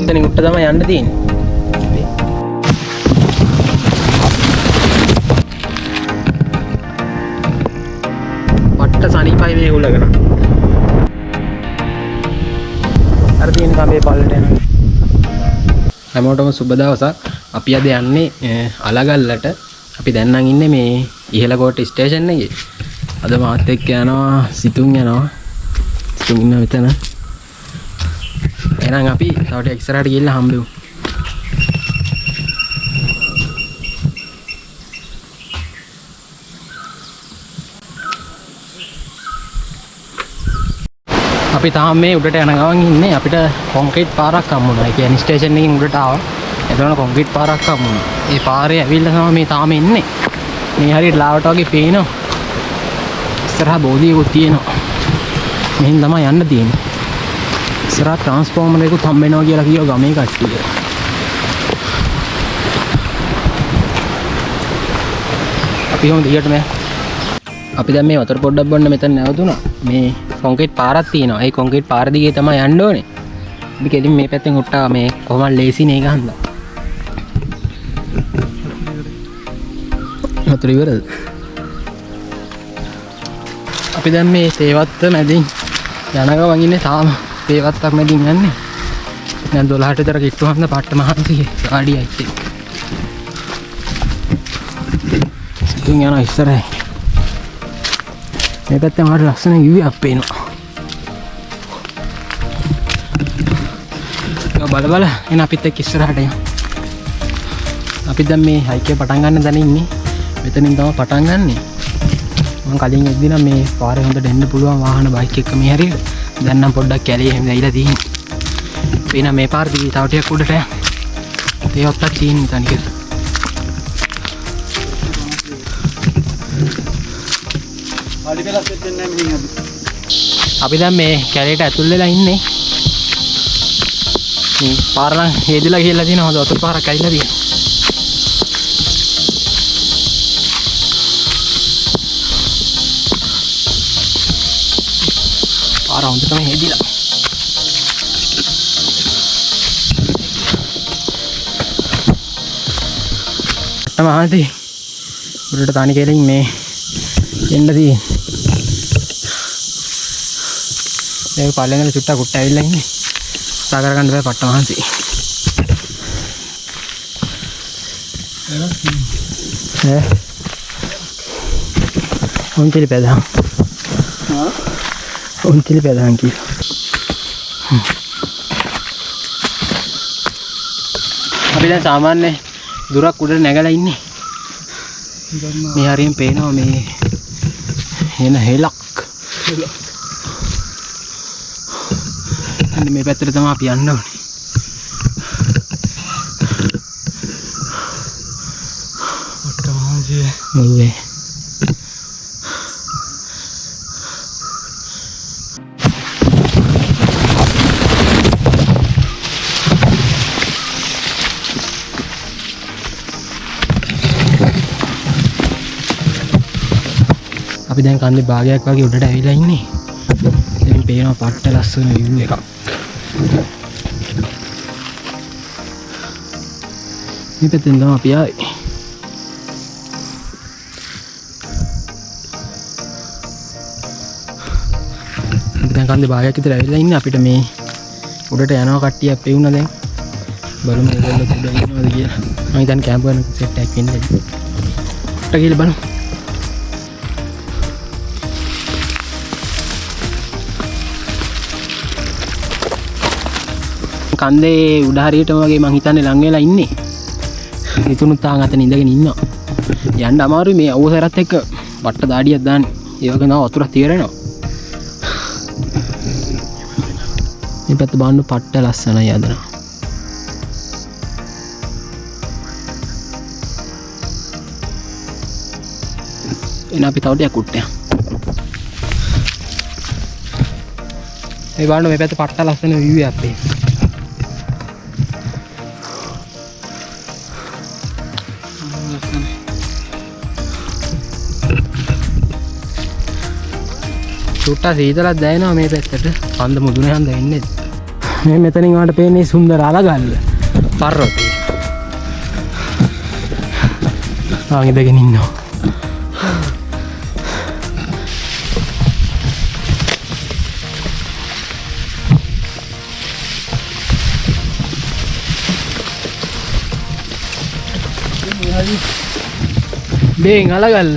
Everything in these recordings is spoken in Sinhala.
මෙතනින් උඩට තමයි යන්න තියෙන්නේ. පට්ට සනීපයි මේ හුලකට. අර තියෙන කඹේ පල්ලට යනවා. හැමෝටම සුබ දවසක්. අපි අද යන්නේ අලගල්ලට. අපි දැන් නම් ඉන්නේ මේ ඉහළකෝට්ට ස්ටේෂන් එකේ. අද මාත් එක්ක යනවා සිතුන් යනවා. සිතුන් ඉන්නවා මෙතන. එහෙනම් අපි තව ටිකක් ඉස්සරහට ගිහිල්ලා හම්බෙමු. අපි තාම මේ උඩට යන ගමන් ඉන්නේ. අපිට කොන්ක්‍රීට් පාරක් හම්බුණා. ඒ කියන්නේ ස්ටේෂන් එකකින් උඩට ආවා. එතන කොන්ක්‍රීට් පාරක් හම්බුණා. ඒ පාරේ ඇවිල්ලා තමයි මේ තාම ඉන්නේ. මේ හරියට ලාවට වගේ පේනවා. ඉස්සරහා බෝධියකුත් තියෙනවා. මෙහෙන් තමයි යන්න තියෙන්නේ. ඉස්සරහා ට්‍රාන්ස්ෆෝමර් එකකුත් හම්බ වෙනවා කියලා කියව ගමේ කට්ටිය. අපි කොහොමද ඊට මේ අපි දැන් මේ වතුර පොඩ්ඩක් බොන්න මෙතන නැවතුණා. මේ කොන්ක්‍රීට් පාරක් තියෙනවා. ඒ කොන්ක්‍රීට් පාර දිගේ තමයි යන්න ඕනේ. අපි කෙලින් මේ පැත්තෙන් උට්ටා මේ කොහොමද ලේසි නේ ඒක හන්දා. වතුර ඉවරද? අපි දැන් මේ තේවත්ත මැදින් යන ගමන් ඉන්නේ. තාම තේවත්තක් මැදින් යන්නේ. දැන් 12ට විතර කිට්ටු හන්ද පට්ට මහන්සියේ ගාඩියයි ඉතින්. සිතුන් යනවා ඉස්සරහින්. මේ පැත්තෙන් මට ලස්සන view එකක් පේනවා. ඒක බල බල එන අපිත් එක්ක ඉස්සරහට යමු. අපි දැන් මේ හයික් එක පටන් ගන්න තැන ඉන්නේ. මෙතනින් තමයි පටන් ගන්නෙ. මං කලින් එද්දි නම් මේ පාරේ හොඳට එන්න පුළුවන් වාහන බයික් එක්ක මේ හරියට. දැන් නම් පොඩ්ඩක් කැලේ එහෙම ඇවිල්ලා තියෙන්නේ. පේන මේ පාර දිගේ තව ටිකක් උඩට යන්න. තේවත්තක් තියෙන්නේ තනිකර. අපි දැන් මේ කැලේට ඇතුල් වෙලා ඉන්නේ. මේ පාර නම් හේදිලා ගිහලා තියෙනවා. හොඳ වතුර පාරක් ඇවිල්ලා තියෙනවා. පාර හොඳටම හේදිලා. මහන්සි උඩට තනි කෙලින් මේ එන්න තියෙන්නේ. මේ පල්ලෙන් චුට්ටක් උට්ට ඇවිල්ලා ඉන්නේ. කතා කරගන්න බෑ පට්ට මහන්සි. ඈ උන්තිලි පැදහන්. උන්තිලි පැදහන් කියලා. අපි දැන් සාමාන්‍ය දුරක් උඩට නැගලා ඉන්නේ. මේ හරියෙන් පේනවා මේ එන හෙලක්. අන්න මේ පැත්තට තමයි අපි යන්න ඕනේ. පට්ට මහන්සිය. ඔව් ඒ. අපි දැන් කන්දේ භාගයක් වගේ උඩට ඇවිල්ලා ඉන්නේ. ඉතින් පේනවා පට්ට ලස්සන view එකක්. මේ පැත්තෙන් තමයි අපි ආවේ. අපි දැන් කන්දේ භාගයක් විතර ඇවිල්ලා ඉන්නේ. අපිට මේ උඩට යනවා කට්ටියක් පෙවුනා දැන්. බලමු ඒගොල්ලෝ උඩ ඉන්නවද කියලා. මං හිතන්නේ කැම්ප් කරන සෙට් එකක් ඉන්නේ. උඩට ගිහලා බලමු. කන්දේ උඩ හරියටම වගේ මං හිතන්නේ ලං වෙලා ඉන්නේ. ඉතුරුත් තාන් අතන ඉඳගෙන ඉන්නවා. යන්න අමාරුයි මේ අවුව සැරත් එක්ක වට්ට දාඩියක් දාන්නේ. ඒ වගේ නෝ වතුරක් තීරෙනවා. මේ පැත්ත බලන්න පට්ට ලස්සනයි අද නම්. එන අපි තව ටිකක් උඩට යමු. මේ බලන්න මේ පැත්ත පට්ට ලස්සන view එකක් පේනවා. චුට්ටක් සීතලක් දැනෙනවා මේ පැත්තට. කන්ද මුදුනේ හන්ද එන්නේ. මේ මෙතනින් ඔයාලට පේන්නේ සුන්දර අලගල්ල පර්වතය. ආ ඉඳගෙන ඉන්නවා. බේන් අලගල්ල.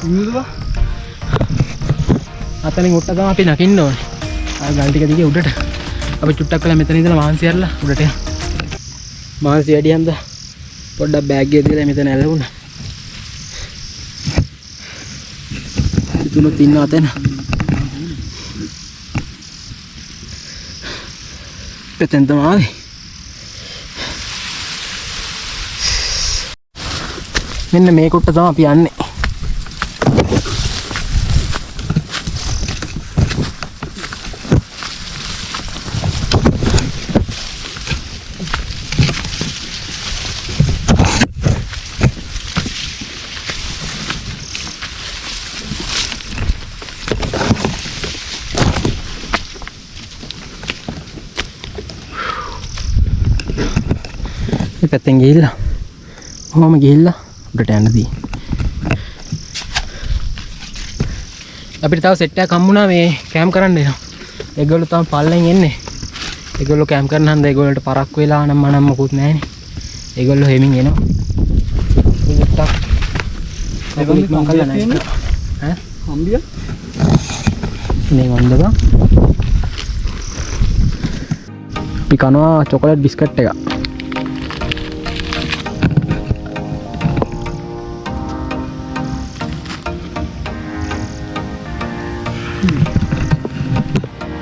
ඉන්නද බා? අතනින් උඩට තමයි අපි නකින්න ඕනේ. ආ ගල් ටික දිගේ උඩට. අපි චුට්ටක් වෙලා මෙතන ඉඳලා මහන්සි ඇරලා උඩට යමු. මහන්සි වැඩි හන්ද පොඩ්ඩක් බෑග් එක තියලා මෙතන ඇලවුණා. තුනත් ඉන්නවා අතන. එතෙන් තමයි ආවේ. මෙන්න මේ කුට්ට තමයි අපි යන්නේ. මේ පැත්තෙන් ගිහිල්ලා කොහොම ගිහිල්ලා උඩට යන්න තියෙන්නේ. අපිට තව සෙට් එකක් හම්බුණා මේ කැම්ප් කරන්න එනවා. ඒගොල්ලෝ තම පල්ලෙන් එන්නේ. ඒගොල්ලෝ කැම්ප් කරන හන්ද ඒගොල්ලන්ට පරක්කු වෙලා නම් මනම් මොකුත් නැහැනේ. ඒගොල්ලෝ හෙමින් එනවා. ඉතින් ටක් මං කළා නෑ. ඈ හම්බිය? මේ වන්ද බං. අපි කනවා චොකලට් බිස්කට් එකක්.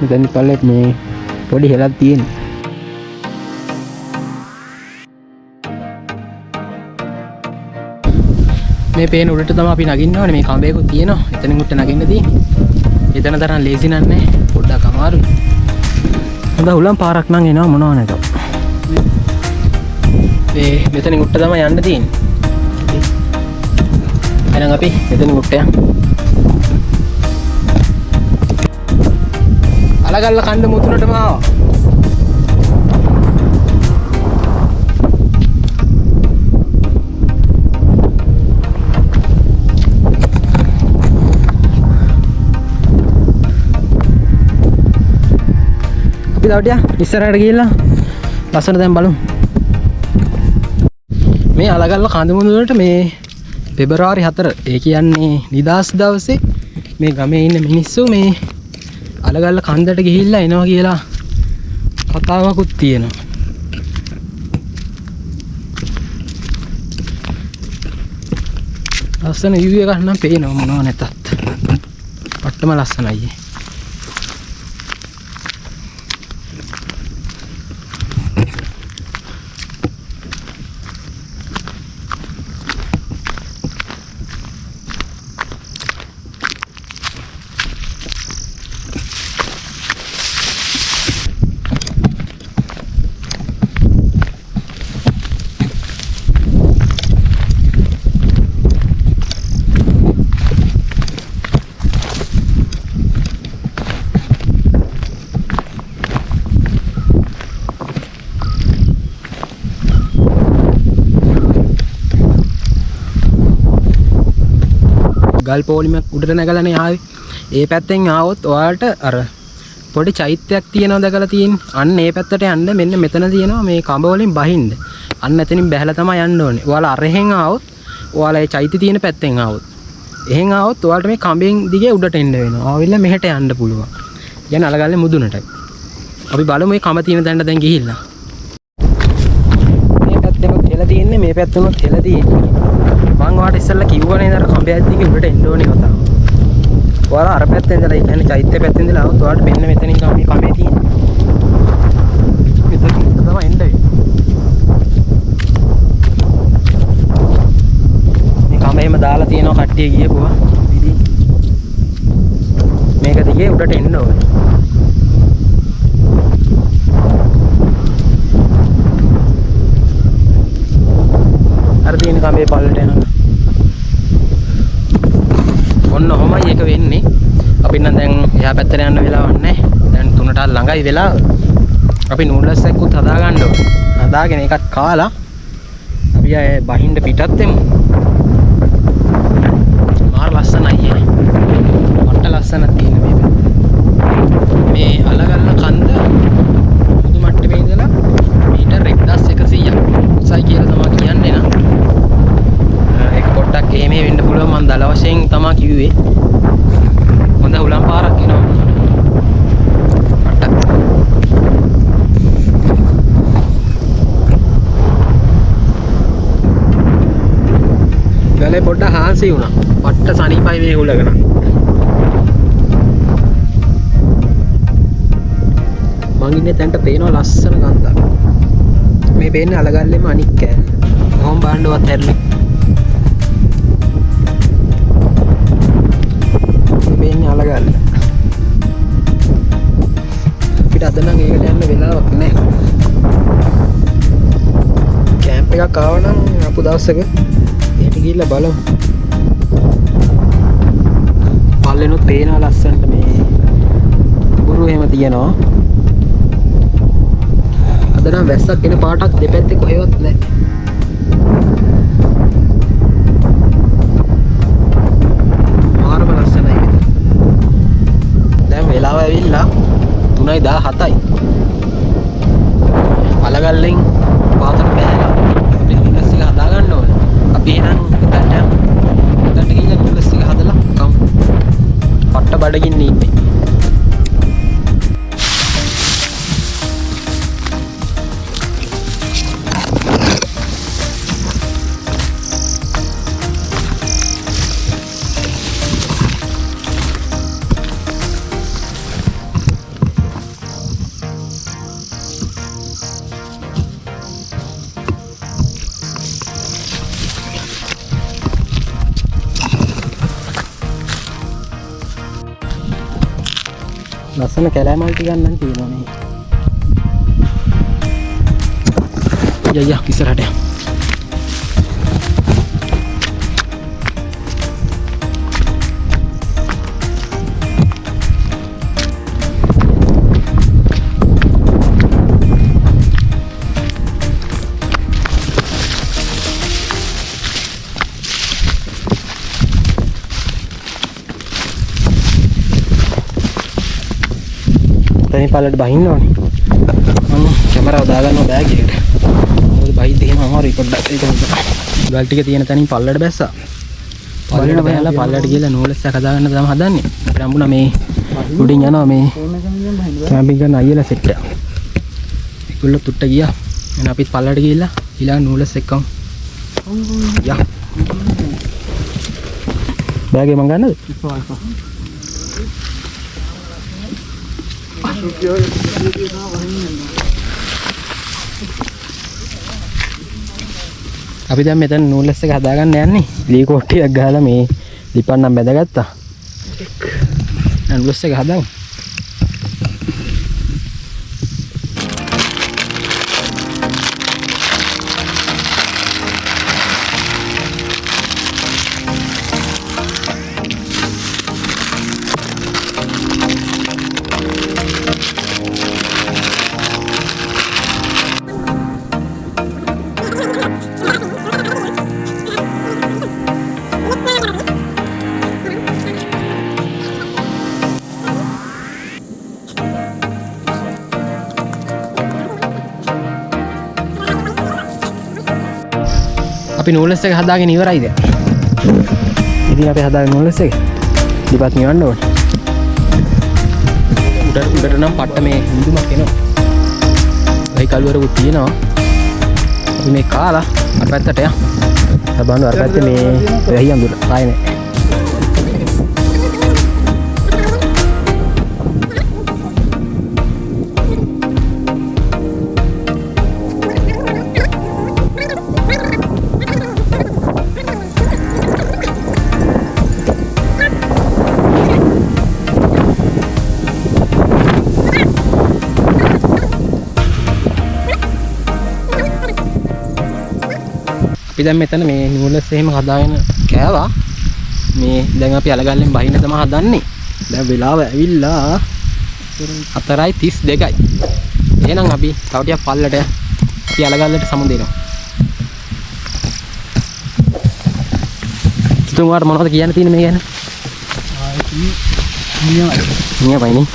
මෙතන පල්ලෙත් මේ පොඩි හෙලක් තියෙන. මේ පේන උඩට තමයි අපි නගින්න ඕනේ. මේ කඹයකුත් තියෙනවා. එතනින් උඩට නගින්න තියෙන්නේ. එතන තරම් ලේසි නන් නෑ. පොඩ්ඩක් අමාරුයි. හොඳ හුලම් පාරක් නම් එනවා මොනව නැතත්. මේ මෙතනින් උඩට තමයි යන්න තියෙන්නේ. එහෙනම් අපි මෙතනින් උඩට යමු. අලගල්ල කන්ද මුතුනටම ආවා. අපි තව ටිකක් ඉස්සරහට ගිහිල්ලා ලස්සන තැන් බලමු. මේ අලගල්ල කඳ මුදුනට මේ පෙබරවාරි 4 ඒ කියන්නේ නිදහස් දවසේ මේ ගමේ ඉන්න මිනිස්සු මේ අලගල්ල කන්දට ගිහිල්ලා එනවා කියලා කතාවකුත් තියෙනවා. ලස්සන view එකක් නම් පේනවා මොනව නැතත්. පට්ටම ලස්සනයි. ගල් පොලිමක් උඩට නැගලානේ ආවේ. ඒ පැත්තෙන් ආවොත් ඔයාලට අර පොඩි චෛත්‍යයක් තියෙනවා දැකලා තියෙන්නේ. අන්න ඒ පැත්තට යන්න මෙන්න මෙතන තියෙනවා මේ කඹ වලින් බහින්න. අන්න එතනින් බැහැලා තමයි යන්න ඕනේ. ඔයාලා අරහෙන් ආවොත් ඔයාලා ඒ චෛත්‍ය තියෙන පැත්තෙන් ආවොත් එහෙන් ආවොත් ඔයාලට මේ කඹෙන් දිගේ උඩට එන්න වෙනවා. ආවිල්ලා මෙහෙට යන්න පුළුවන්. කියන්නේ අලගල්ලේ මුදුනටයි. අපි බලමු මේ කඹ තියෙන තැනට දැන් ගිහිල්ලා. මේ පැත්තෙමුත් හෙල තියෙන්නේ, මේ පැත්තෙමුත් හෙල තියෙන්නේ. මං ඔයාලට ඉස්සෙල්ලා කිව්වා නේද අර කඹයක් දිගේ උඩට එන්න ඕනේ කතාව. ඔයාලා අර පැත්තෙන් ඉඳලා, ඒ කියන්නේ චෛත්‍ය පැත්තෙන් ඉඳලා ආවොත් ඔයාලට මෙන්න මෙතනින් තමයි මේ කඹේ තියෙන්නේ. මෙතනින් තමයි එන්න වෙන්නේ. මේ කඹ එහෙම දාලා තියෙනවා කට්ටිය ගියපුවා. ඉතින් මේක දිගේ උඩට එන්න ඕනේ. අර තියෙන කඹේ පල්ලට යනවා. ඔන්න ඔහොමයි ඒක වෙන්නේ. අපි නම් දැන් එහා පැත්තට යන්න වෙලාවක් නැහැ. දැන් 3ට ළඟයි වෙලාව. අපි නූඩල්ස් එකකුත් හදා ගන්න ඕනේ. හදාගෙන ඒකත් කාලා අපි ආයේ බහින්න පිටත් වෙමු. මාර ලස්සනයි ඈ. මට ලස්සන තියෙන මේ පැත්ත. මේ අලගල්ල කන්ද මුහුදු මට්ටමේ ඉඳලා මීටර් 1100ක් උසයි කියලා තමයි කියන්නේ නේද? ඒක පොඩ්ඩක් එහෙම වෙන්න පුළුවන් මං දල වශයෙන් තමයි කිව්වේ. හොඳ හුලම් පාරක් එනවා. පට්ට. ගලේ පොඩ්ඩක් හාන්සි වුණා. පට්ට සනීපයි මේ හුලක නම්. මං ඉන්නේ තැනට පේනවා ලස්සන කන්දක්. මේ පේන්නේ අලගල්ලේම අනික් කෑල්ල. කොහොම බලන්නවත් හැරෙන්නේ. මේ පේන්නේ අලගල්ල. අපිට අද නම් ඒකට යන්න වෙලාවක් නැහැ. කැම්ප් එකක් ආව නම් අපු දවසක එහෙට ගිහිල්ලා බලමු. පල්ලෙනුත් පේනවා ලස්සනට මේ බුරු එහෙම තියෙනවා. අද නම් වැස්සක් එන පාටක් දෙපැත්තේ කොහෙවත් නැහැ. මාරම ලස්සනයි මෙතන. දැන් වෙලාව ඇවිල්ලා 3:17යි. අලගල්ලෙන් පාතට බෑලා අපි නූඩල්ස් ටික හදා ගන්න ඕනේ. අපි එහෙනම් එතනට යමු. එතනට ගිහිල්ලා නූඩල්ස් ටික හදලා කමු. පට්ට බඩගින්නේ ඉන්නේ. ලස්සන කැලෑ මල් ටිකක් නම් තියෙනවා මේ. ය ය ඉස්සරහට යන්න. තනි පල්ලට බහින්න ඕනේ. මං කැමරාව දාගන්නවා බෑග් එකට. මොකද බහිද්දි එහෙම අමාරුයි පොඩ්ඩක් ඒක නිසා. ගල් ටික තියෙන තැනින් පල්ලට බැස්සා. පල්ලට බැලලා පල්ලට ගිහලා නූඩල්ස් එක හදාගන්න තමයි හදන්නේ. අපිට හම්බුණා මේ උඩින් යනවා මේ කැම්පින් කරන අයියලා සෙට් එක. ඒගොල්ලෝ තුට්ට ගියා. එහෙනම් අපිත් පල්ලට ගිහිල්ලා ඊළඟ නූඩල්ස් එක්කම යා. බෑග් එක මං ගන්නද? අපි දැන් මෙතන නූඩල්ස් එක හදාගන්න යන්නේ. ලී කෝට්ටියක් ගහලා මේ ලිපන්නම් බැඳගත්තා. නූඩල්ස් එක හදාමු. අපි නූඩල්ස් එක හදාගෙන ඉවරයි දැන්. ඉතින් අපි හදාගෙන නූඩල්ස් එක දීපත් නිවන්න ඕනේ. උඩට නම් පට්ට මේ හිඳුමක් එනවා. වෙයි කළුවරකුත් තියෙනවා. අපි මේ කාලා අර පැත්තට යන්. අර බලන්න අර පැත්තේ මේ වැහි අඳුර ආයේ නෑ. අපි දැන් මෙතන මේ නූඩල්ස් එහෙම හදාගෙන කෑවා. මේ දැන් අපි අලගල්ලෙන් බහින්න තමයි හදන්නේ. දැන් වෙලාව ඇවිල්ලා 4:32යි. එහෙනම් අපි තව ටිකක් පල්ලට අපි අලගල්ලට සමුදෙනවා. ඉතින් ඔයාලට මොනවද කියන්න තියෙන්නේ මේ ගැන? නියමයි. නියමයි නේ.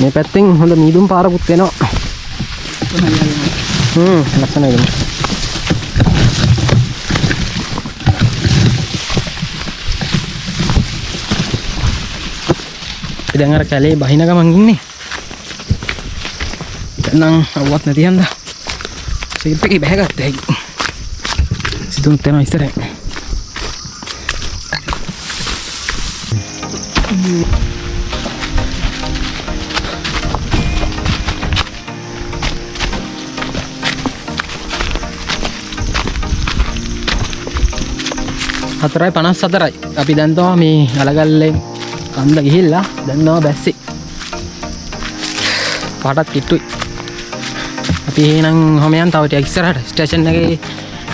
මේ පැත්තෙන් හොඳ මීදුම් පාරකුත් එනවා. ලස්සනයි ඒක. දැන් අර කැලේ බහින ගමන් ඉන්නේ. දැන් නම් අවුවක් නැති හන්දා සීප් එකේ බහැගත්ත හැකි. සිතුන් තේනවා ඉස්සරහින්. හතරයි 54යි. අපි දැන් තමයි මේ අලගල්ලේ කන්ද ගිහිල්ලා දැන් තමයි බැස්සේ. පාටත් කිට්ටුයි. අපි එහෙනම් ඔහම යන් තව ටිකක් ඉස්සරහට ස්ටේෂන් එකේ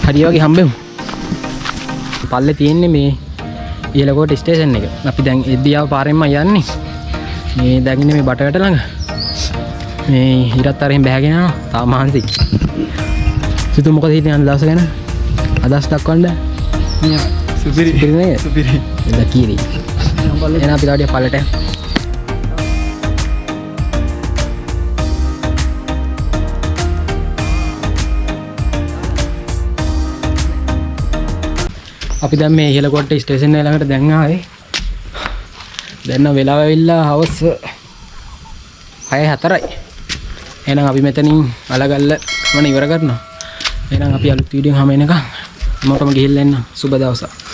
හරිය වගේ හම්බෙමු. පල්ලේ තියෙන්නේ මේ ඉහළකෝට ස්ටේෂන් එක. අපි දැන් එද්දී ආව පාරෙන්ම යන්නේ. මේ දැන් ඉන්නේ මේ බටවැට ළඟ. මේ ඉරත් අර එහෙම බහැගෙන යනවා. තාම මහන්සි. සිතු මොකද හිතන්නේ අද දවස ගැන? අදහස් දක්වන්න. නියමයි. සුපිරි. සුපිරි නේද? සුපිරි. එදා කීරි. එහෙනම් අපි තව ටිකක් පල්ලට යමු. අපි දැන් මේ ඉහළකොට්ට ස්ටේෂන් එක ළඟට දැන් ආවේ. දැන් නම් වෙලාව ඇවිල්ලා හවස 6:04යි. එහෙනම් අපි මෙතනින් අලගල්ල ගමන ඉවර කරනවා. එහෙනම් අපි අලුත් වීඩියෝ එකකින් හමු වෙනකන් හැමෝටම ගිහිල්ලා එන්න. සුබ දවසක්.